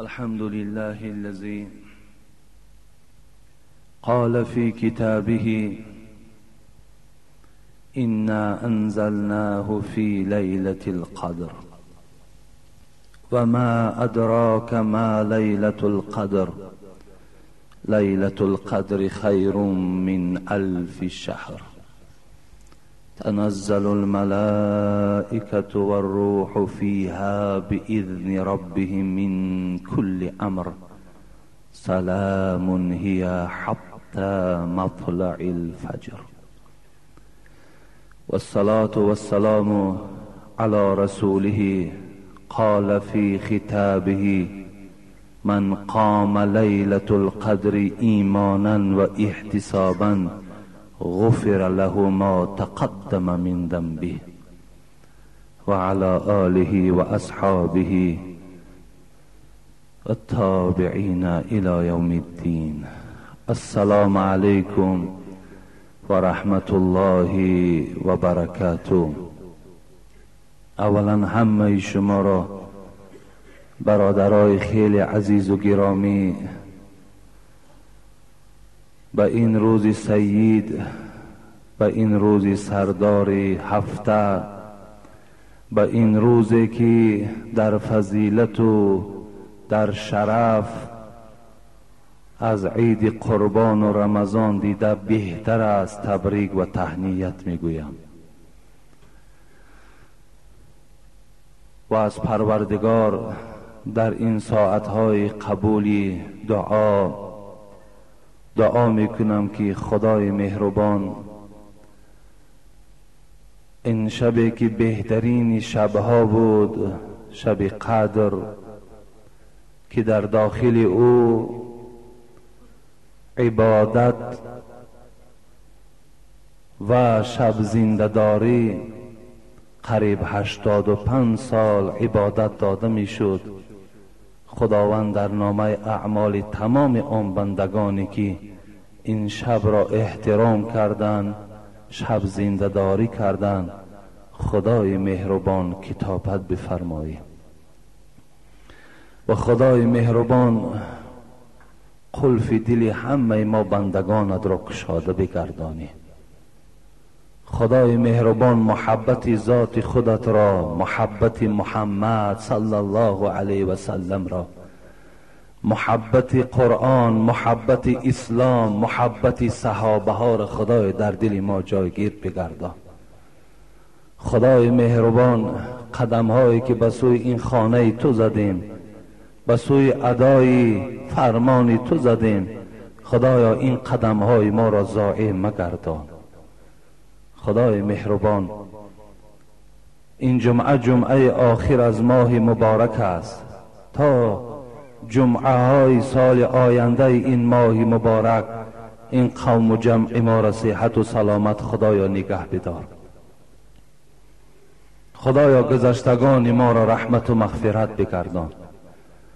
الحمد لله الذي قال في كتابه إنا أنزلناه في ليلة القدر وما أدراك ما ليلة القدر ليلة القدر خير من ألف شهر تنزل الملائكة والروح فيها بإذن ربهم من كل أمر سلام هي حتى مطلع الفجر. والصلاة والسلام على رسوله قال في ختابه من قام ليلة القدر إيمانا واحتسابا غفر له ما تقدم من ذنبه. وعلى آله وأصحابه التابعين إلى يوم الدين. السلام عليكم ورحمة الله وبركاته. اولا همه شما را برادرای خیلی عزیز و گرامی به این روز سید، به این روز سردار هفته، به این روزی که در فضیلت و در شرف از عید قربان و رمضان دیده بهتر است تبریک و تهنیت میگویم و از پروردگار در این ساعتهای قبولی دعا میکنم که خدای مهربان این شبی که بهترین شبها بود، شب قدر که در داخل او عبادت و شب زنده‌داری قریب 85 سال عبادت داده میشد، خداوند در نامه اعمال تمام آن بندگانی که این شب را احترام کردند، شب زنده‌داری کردند، خدای مهربان کتابت بفرمایید و خدای مهربان قلف دل همه ما بندگانت را کشاده بگردانی. خدای مهربان محبت ذات خودت را، محبت محمد صلی الله علیه و سلم را، محبت قرآن، محبت اسلام، محبت صحابه ها را خدای در دل ما جایگیر بگردان. خدای مهربان قدم هایی که به سوی این خانه تو زدیم، به سوی ادای فرمان تو زدیم، خدایا این قدم های ما را ضایع مگردان. خدای مهربان این جمعه جمعه آخر از ماه مبارک است، تا جمعه های سال آینده این ماه مبارک این قوم و جمع ما را صحت و سلامت خدایا نگه بدار. خدایا گذشتگان ما را رحمت و مغفرت بگردان.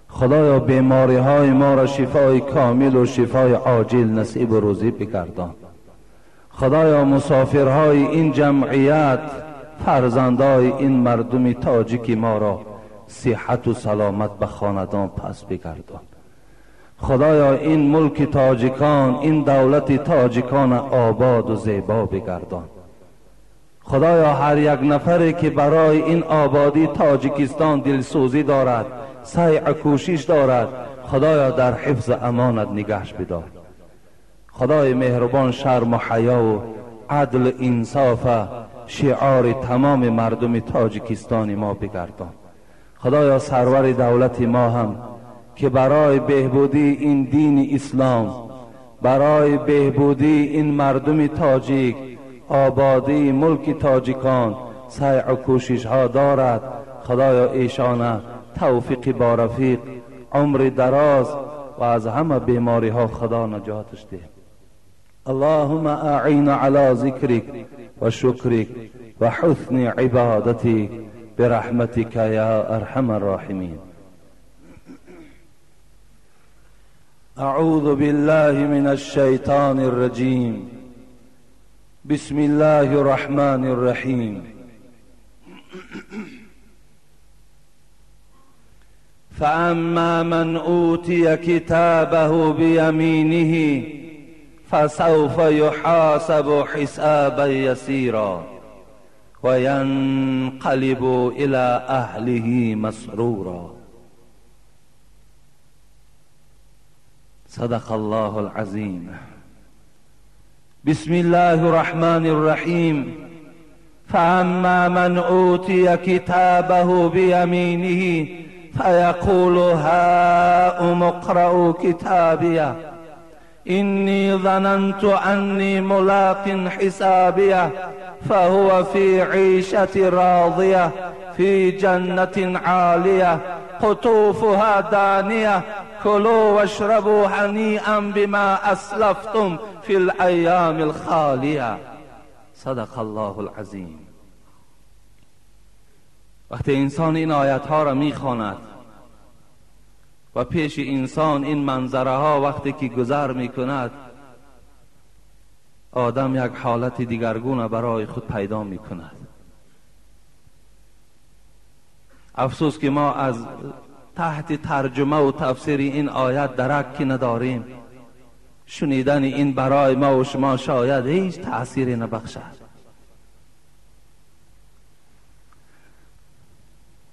خدایا بیماری های ما را شفای کامل و شفای عاجل نصیب و روزی بگردان. خدایا مسافرهای این جمعیت، فرزندای این مردم تاجیک ما را صحت و سلامت به خاندان پس بگردان. خدایا این ملک تاجیکان، این دولت تاجیکان آباد و زیبا بگردان. خدایا هر یک نفری که برای این آبادی تاجیکستان دلسوزی دارد، سعی و کوشش دارد، خدایا در حفظ امانت نگهش بدار. خدای مهربان شرم و حیا و عدل و انصاف شعار تمام مردم تاجیکستان ما بگردان. خدایا سرور دولت ما هم که برای بهبودی این دین اسلام، برای بهبودی این مردم تاجیک، آبادی ملک تاجیکان سعی و کوشش ها دارد، خدایا ایشانه توفیق با رفیق، عمر دراز و از همه بیماری ها خدا نجاتش ده. اللهم اعین علی ذکرک و شکرک و حسن عبادتک برحمتک یا ارحم الراحمین. اعوذ بالله من الشیطان الرجیم. بسم الله الرحمن الرحیم. فأما من أوتي كتابه بيمينه فسوف يحاسب حسابا يسيرا وينقلب إلى أهله مسرورا. صدق الله العظيم. بسم الله الرحمن الرحيم. فأما من أوتي كتابه بيمينه فيقول هاؤم اقرءوا كتابيه إني ظننت أني ملاق حسابيه فهو في عيشة راضية في جنة عالية قطوفها دانية كلوا واشربوا هنيئا بما أسلفتم في الأيام الخالية. صدق الله العظیم. وقتی انسان این آیت ها را میخواند و پیش انسان این منظره ها وقتی که گذر میکند، آدم یک حالت دیگرگونه برای خود پیدا میکند. افسوس که ما از تحت ترجمه و تفسیر این آیت درک نداریم. شنیدن این برای ما و شما شاید هیچ تأثیری نبخشد.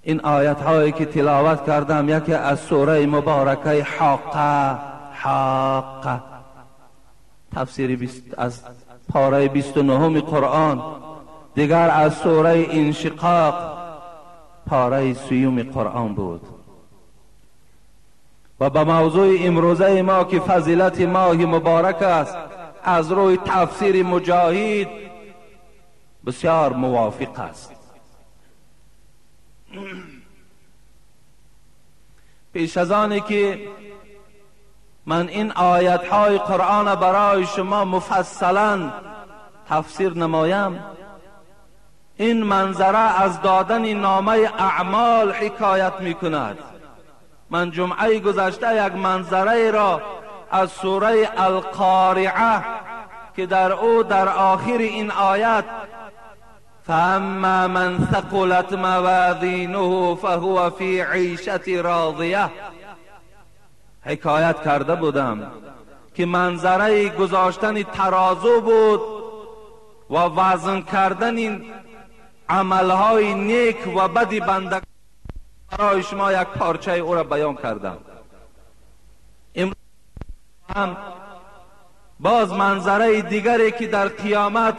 این آیت هایی که تلاوت کردم یکی از سوره مبارکه حاقه، حاقه، تفسیر از پاره 29 قرآن، دیگر از سوره انشقاق پاره 30 قرآن بود. و به موضوع امروزه ما که فضیلت ماه مبارک است، از روی تفسیر مجاهد بسیار موافق است. پیش از آنی که من این آیت های قرآن برای شما مفصلا تفسیر نمایم، این منظره از دادن نامه اعمال حکایت می کند. من جمعه گذشته یک منظره را از سوره القارعه که در او در آخر این آیت فاما من ثقلت موازینه فهو فی عیشة راضیه حکایت کرده بودم که منظره گذاشتن ترازو بود و وزن کردن عملهای نیک و بد بنده. برای شما یک پارچه او را بیان کردم. امروز هم باز منظره دیگری که در قیامت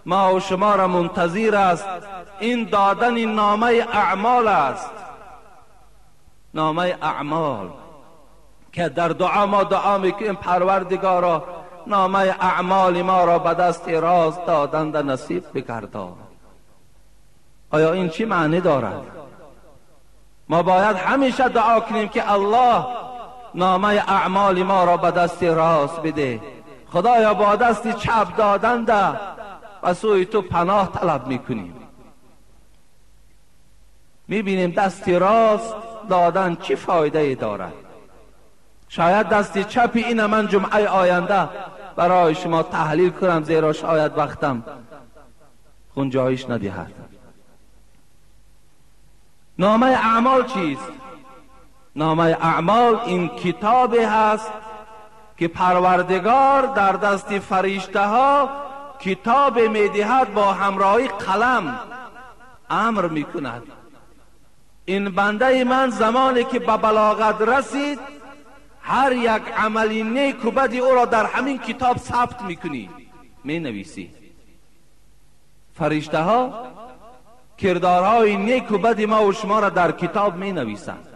ما و شما را منتظر است، این دادن نامه اعمال است. نامه اعمال که در دعا ما دعا میکنیم پروردگارا نامه اعمال ما را به دست راست دادن نصیب بگردان. آیا این چی معنی دارد؟ ما باید همیشه دعا کنیم که الله نامه اعمال ما را به دست راست بده. خدایا با دست چپ دادنده و سوی تو پناه طلب میکنیم. میبینیم دست راست دادن چی فایده ای دارد. شاید دست چپ این من جمعه آینده برای شما تحلیل کنم، زیرا شاید وقتم گنجایش ندهد. نامه اعمال چیست؟ نامه اعمال این کتاب هست که پروردگار در دست فرشته ها کتاب میدهد، با همراهی قلم امر میکند. این بنده من زمانی که به بلاغت رسید هر یک عملی نیک و بدی او را در همین کتاب ثبت میکنی، مینویسی. فرشته ها کردارهای نیک و بد ما و شما را در کتاب می نویسند.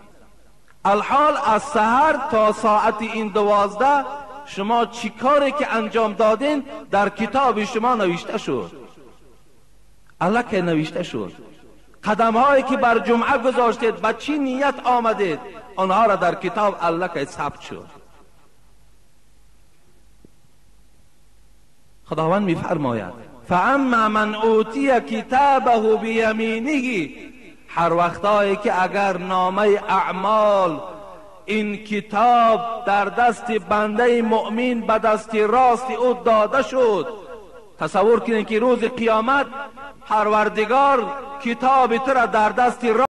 الحال از سحر تا ساعت این 12 شما چی کاری که انجام دادین در کتاب شما نوشته شد، الکه نوشته شد. قدم هایی که بر جمعه گذاشتید، با چی نیت آمدید، آنها را در کتاب الکه ثبت شد. خداوند میفرماید فاما من اوتی کتابه بیمینه، هر وقتایی که اگر نامه اعمال این کتاب در دست بنده مؤمن به دست راست او داده شد، تصور کنید که روز قیامت پروردگار کتاب تو را در دست راست